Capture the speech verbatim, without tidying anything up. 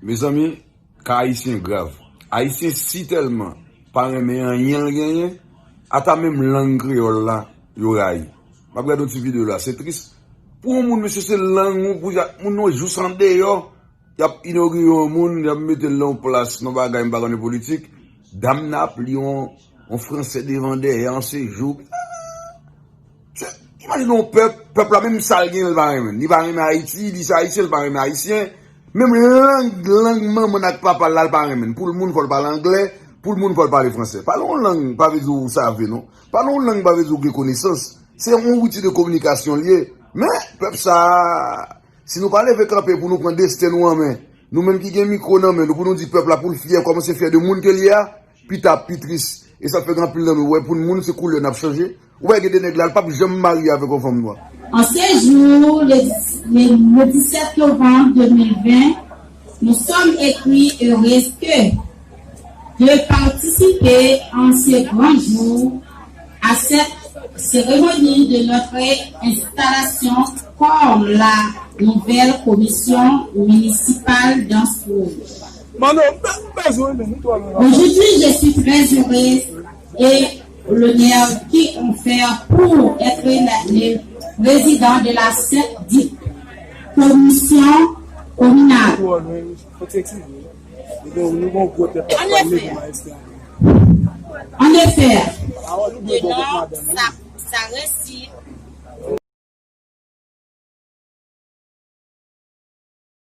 Mezanmi, ka Ayisyen grav. Ayisyen si tèlman pa renmen anyen l genyen, ata menm lang kreyòl la, yo rayi. M ap gade yon ti videyo la, se tris. Pou yon moun, mesye, se lang ou pou y ap, moun nan jous andeyò, y ap inogire yon moun, y ap mete l nan yon plas, nan bagay, m pa konnen politik. Dam nan ap li yon, yon franse devan dèyè an sejou. Se, imajine yon pèp, pèp la menm sa l gen, l pa renmen. Li pa renmen Ayiti, li se Ayisyen, l pa renmen Ayisyen. Menm lang, lang manman l ak papa l la, l pa renmen. Pou l moun, fò l pale anglè, pou l moun, fò l pale franse. Pale yon lang, pa vle di w save, non. Pale yon lang, pa vle di w gen konesans. Se yon outi de kominikasyon l ye. Men, pèp sa a, si nou pa leve kanpe pou nou pran desten nou an men, nou menm ki gen mikwo nan men nou, pou nou di pèp la pou l fyè, kòmanse fyè de moun ke l ye a, pita ap pi tris. E sa fè gen anpil nan nou, ou wè, pou moun se koulè n ap chanje. Ou wè, gen de nèg la, l p ap janm marye avèk yon fanm nwa. En ce jour, le, le, le dix-sept novembre deux mille vingt, nous sommes écrits heureuses que de participer en ce grand jour à cette cérémonie de notre installation comme la nouvelle commission municipale d'Anse Rouge. Mano, m bezwen men, nou twa men. Aujourd'hui, je suis très heureuse et l'honneur qui ont fait pour être la, le président de la cette dite commission communale. En effet, en effet, sa, sa resi